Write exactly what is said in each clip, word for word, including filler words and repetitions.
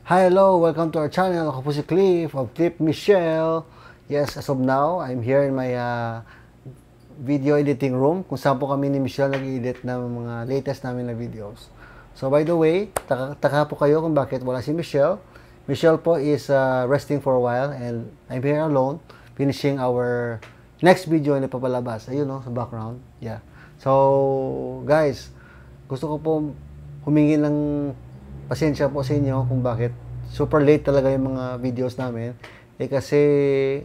Hi, hello! Welcome to our channel. Ako po si Cliff of Cliff Michelle. Yes, as of now, I'm here in my uh, video editing room kung saan po kami ni Michelle nag-edit ng mga latest namin na videos. So by the way, taka, taka po kayo kung bakit wala si Michelle. Michelle po is uh, resting for a while and I'm here alone finishing our next video na ipapalabas. Ayun, no, sa background. Yeah. So, guys, gusto ko po humingi ng pasensya po sa inyo kung bakit super late talaga yung mga videos namin. Eh kasi,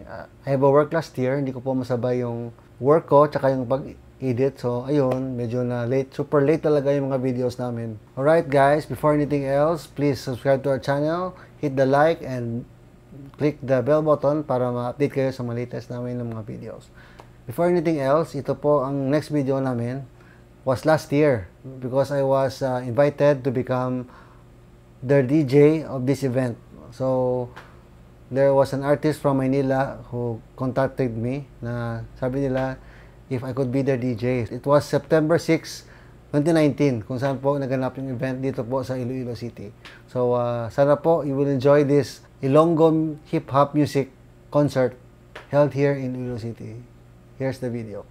uh, I have a work last year, hindi ko po masabay yung work ko tsaka yung pag-edit. So, ayun, medyo na late. Super late talaga yung mga videos namin. Alright guys, before anything else, please subscribe to our channel, hit the like, and click the bell button para ma-update kayo sa mga latest namin ng mga videos. Before anything else, ito po ang next video namin was last year because I was uh, invited to become the D J of this event. So, there was an artist from Manila who contacted me na sabi nila if I could be their D J. It was September six, twenty nineteen, kung saan po naganap yung event dito po sa Iloilo City. So, uh, sana po you will enjoy this Ilonggo hip-hop music concert held here in Iloilo City. Here's the video.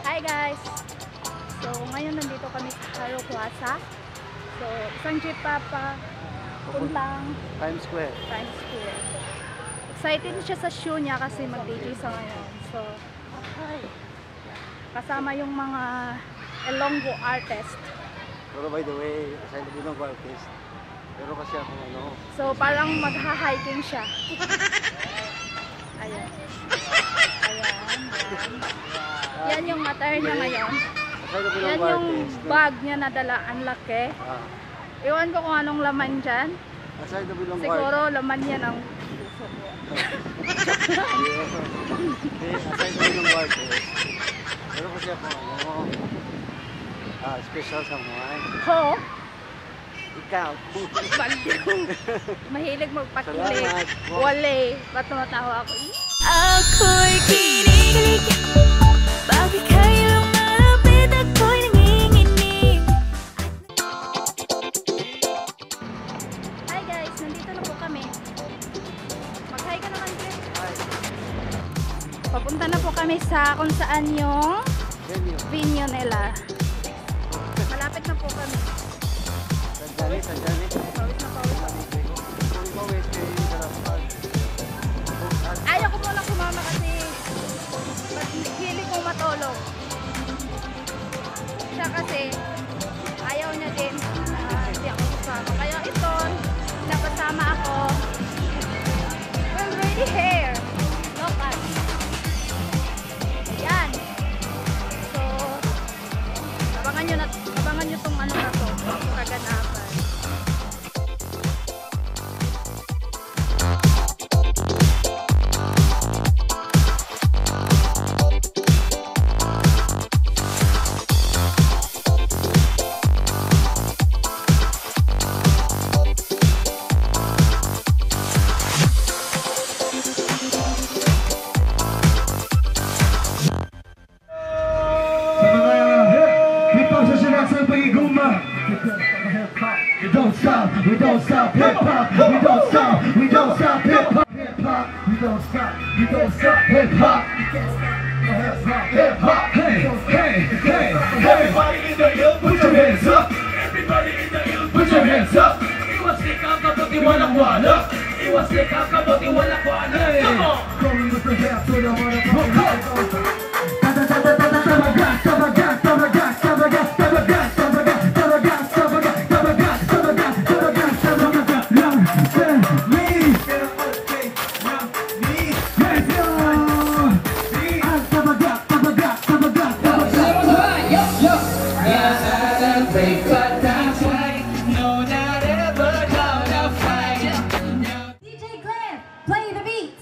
Hi guys! So ngayon nandito kami sa Jaro Plaza. So isang jeep pa pa puntang Times Square. Times Square. Excited siya sa show niya kasi mag-D J sa ngayon. So kasama yung mga Ilonggo artist. Pero by the way, aside na Ilonggo artist, pero kasi ako ano. So parang magha-hiking siya. Ayan. Ayan. Yan, yan yung attire niya ngayon. Aside na Ilonggo artist. Yan yung bag niya nadala. Ang laki. Ah. Iwan ko kung anong laman dyan. Aside na Ilonggo artist. Siguro laman niya ng puso ko. Hindi, aside na Ilonggo artist. Pero kasi ako, ano, ah, special someone. Ho? Ikaw. Baliw. Mahilig magpakilig. Salamat, boss. Wale. Ba't tumatawa ako? Ako'y kinikilig. Bakit kayo lumalapit? Ako'y nanginginig. Hi guys, nandito na po kami. Mag-hi ka naman, Cliff. Hi. Papunta na po kami sa kung saan yung venue nila. Malapit na po kami. Sanjani, Sanjani. Pawis na pawis ako. Pawis, pawis, kay Galapan. Ayaw ko muna sumama kasi mas hilig kong matulog. Siya kasi, ayaw niya din na hindi ako sasama. Kaya ito, napasama ako. Well, ready hair. Look at. Yan. So, abangan nyo na, abangan nyo tong ano na to, kaganapan. Sa mga hip-hop sa Silasan, pag-iguma. We don't stop, we don't stop, hip-hop. We don't stop, we don't stop, hip-hop. Hip-hop, we don't stop, we don't stop, hip-hop. Hip-hop, hip-hop, hey, hey, hey, hey. Everybody in the hill, put your hands up. Everybody in the hill, put your hands up. Iwas kay kakabot, iwalak-walak. Iwas kay kakabot, iwalak-walak. Come on. Going with the hip to the motherfucking hip. D J Glenn, play the beat.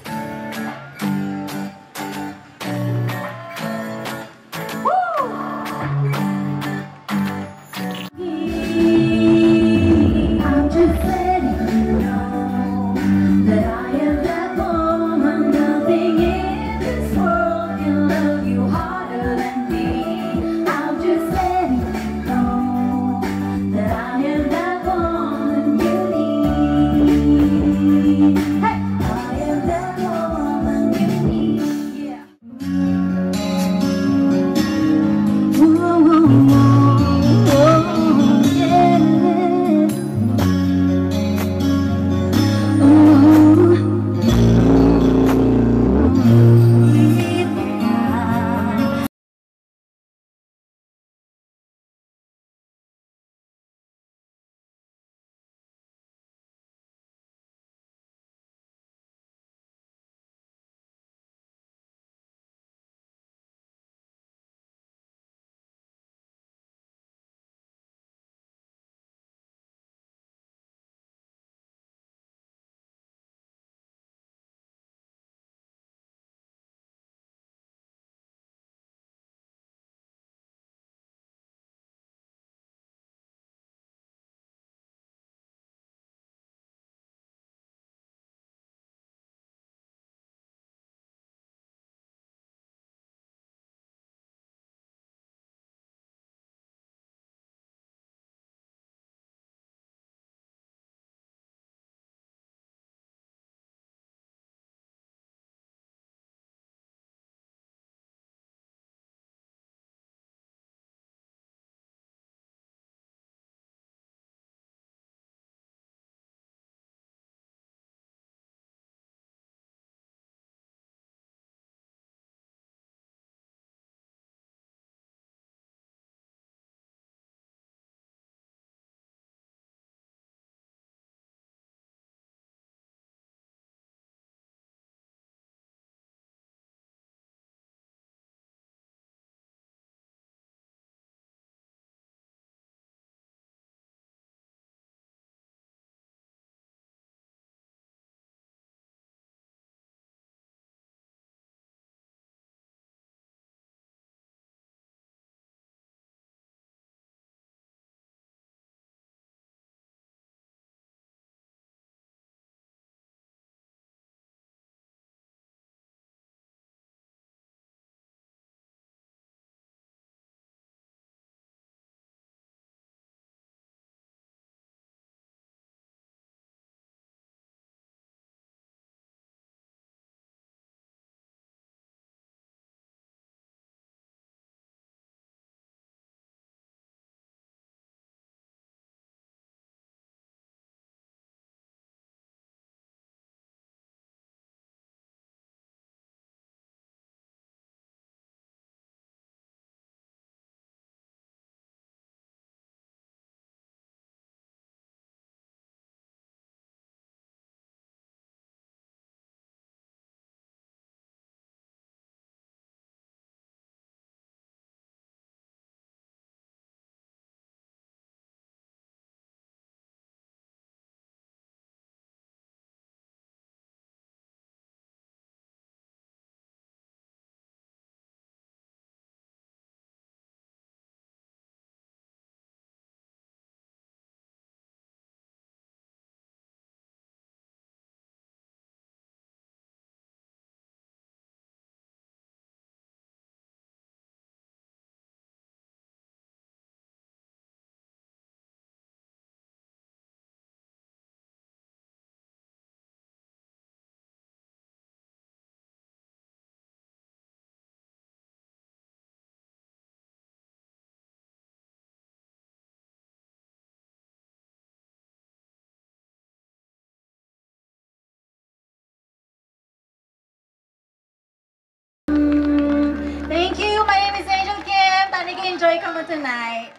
Come on tonight.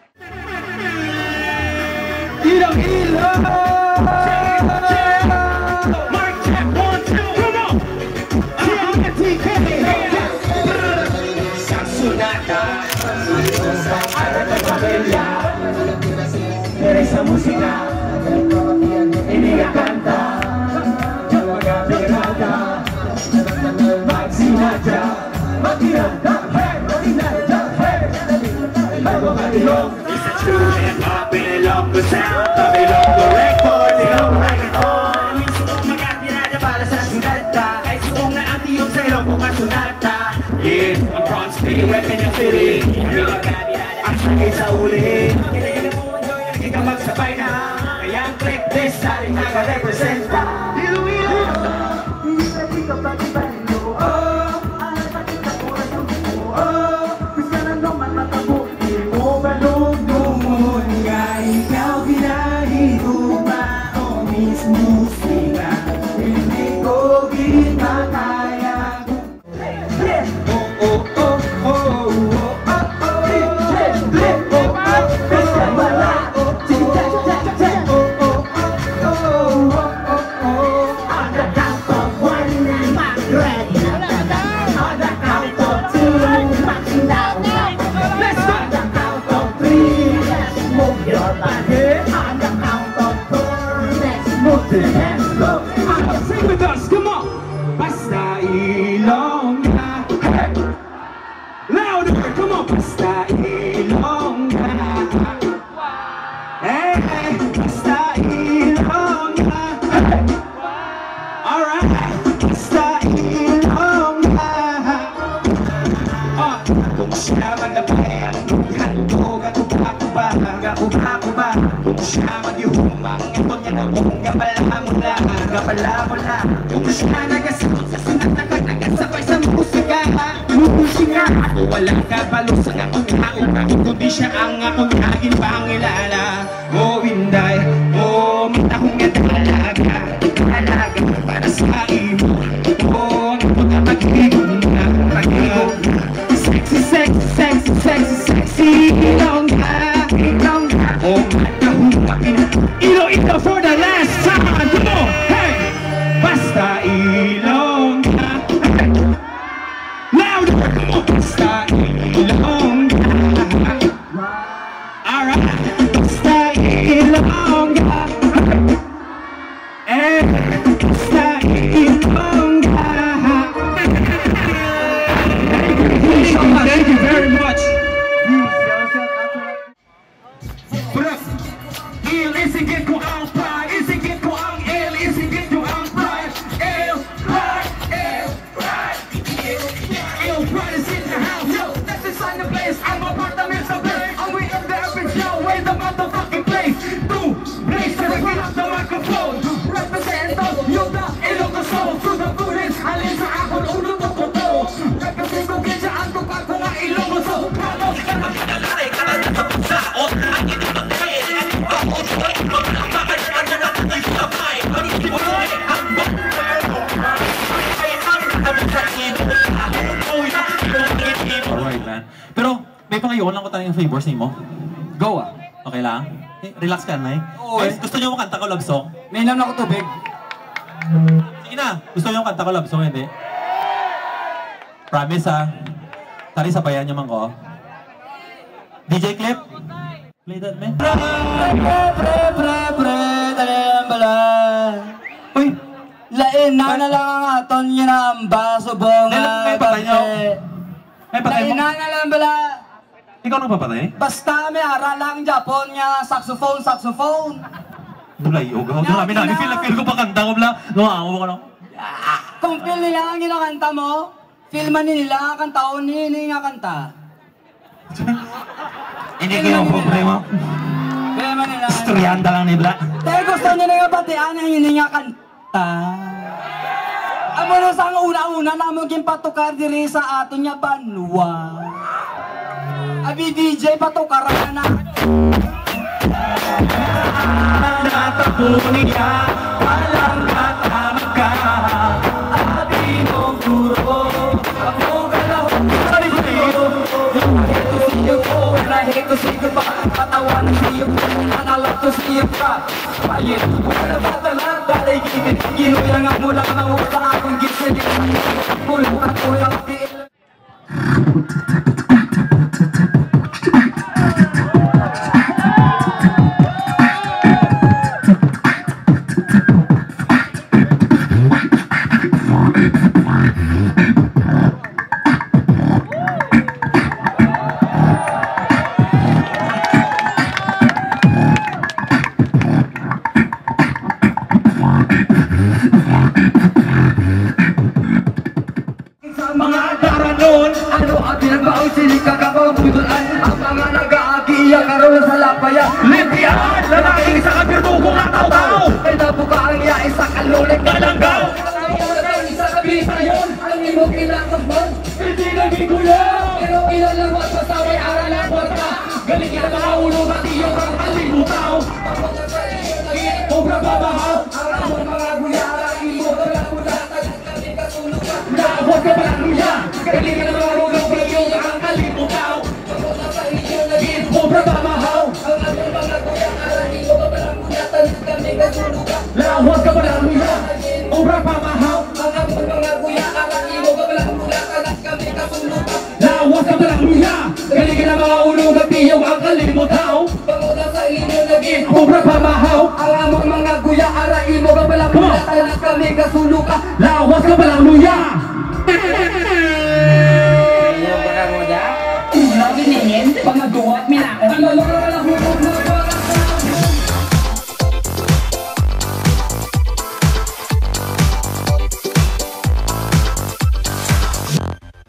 Iloilo! Mic check, one, two, come on! T K! Sa sunata, sa pamilya, diri sa musika, ini nga kanta, magpirata, magsinadya, magpirata, hey, magsinadya, hey, magpirata. Isa true and Papilongo sound, Papilongo Records, Ilonggo Reggaeton. Mismo magkapirada para sa sunata. Kay subong na ang tiyog sa Ilonggo nga sunata. Yeah, ang Bronx City, West Kenya City. Ang sakit sa uli. Kaya mo enjoy, nakita magsabay na. Kaya ang click this, sa rin nakarepresenta. Iloilo! Sing with us, come on! Basta Ilongga. Hey! Louder, come on! Basta Ilongga. Hey, hey, basta Ilongga. Hey! Alright, basta Ilongga. Ah, kung siya magdapit, hantog ako ba, ako ba, ako ba, ako ba? Kung siya magyuhumang, ito niya na mong gabala mo lang, gabala mo lang. Kung siya nagasunod sa sunat, nagkanagasabay sa musika, musika. Ako walang kabalo sa akong tao, kundi siya ang akong naging pangilala. O Inday, o matahong nga dalaga, dalaga para sa imo. O, ako na maghigom na, maghigom na. Sexy, sexy, sexy, sexy, sexy Ilongga, Ilongga. O, matahong makin-, Iloilo for the last time. Come on, hey! Basta Ilongga. Louder! Basta Ilongga. Alright. Basta Ilongga. Eh, basta Ilongga. Thank you, thank you, thank you very much. Bro, il, isigit ko ang pride, isigit ko ang il, isigit ko ang pride, il, pride, il, pride, il, pride is in the house, yo, this is on the place, I'm a part of it, so play, and we in the average, yo, we the motherfucking place, two, place, so we the microphone, represent the, you the, Ilonggo soul, to the fullest, alin sa akon ulo to ko to, represent ko kaya ang tukar ko nga Ilonggo soul, vamos, Alright, man. Pero may pangayoon lang ko tayo yung favor sa imo. Go, ah. Okay lang? Eh, relax ka, Nay. Oo, Guys, eh. Gusto niyo makanta ko love song? Nainom na ko tubig. Sige na. Gusto niyo makanta ko love song, hindi? Promise, ha? Tari, sabayan niyo man ko. D J Clip, play that, man. Pre, pre, pre, pre, pre, dali lang bala. Uy! Lain na na lang ang aton ginaamba subong. May, may patay niyo. May patay mo. Lain na na lang bala. Ikaw nagpapatay? Basta may ara lang Japon nga saxophone, saxophone. Bulay, oh, gaw. Doon namin na, feel na feel ko pa kanta ko, bla. Nawawa ko lang. Kung feel nila ang ginakanta mo, feel man nila ang kanta o ni, ni nga kanta. Hindi kayo problema. Kaya man nila. Istoryanta lang ni Bla. Dahil gusto niyo na nga batian ang ini nga kanta. Amo na sang una-una namon ginpatukar diri sa aton nga banwa. Abi D J, patukar na na. Natapuniya, walang matamag ka. Abi mo guro, ako galahon sa iyo. Yung ito siyo ko, wala Sige pa, katawan, siyop, ang alap to, siyop ka. Bayit, wala ba talag, dali, gigit, ginuya nga mula, mawala sa akong gising. Pulo ka, kuya, di- Sa mga daranon, ano ang pinagbaon? Sili ka kabaw, budulan. Ang mga nag-aagiya karon sa lapaya. Limpyaan, lalaki sa kabirdugo nga taw-taw. Kay nabuka ang iya, isa ka lulik na langgaw. Ang iya, isa ka bisayon, ang imo kinakabang. Hindi na gigulo. Pero ilan lang wag pasaway, aral ang kwarta. Galing kita mga ulo, matiyo ang kalimutaw. Obra pa bahaw. Ang among mga guyara, imo ka lang mula. Lawas ka pala, luya. Galing ka na marunong, baliw ang kalimutaw. Obra pa mahaw. Lawas ka pala, luya. Obra pa mahaw. Lawas ka pala, luya. Galing ka na mga ulo, baliw ang kalimutaw. Obra pa mahaw. Ang among mga guya, ara imo ka pala, kami kasuluka. Lawas ka pala, luya.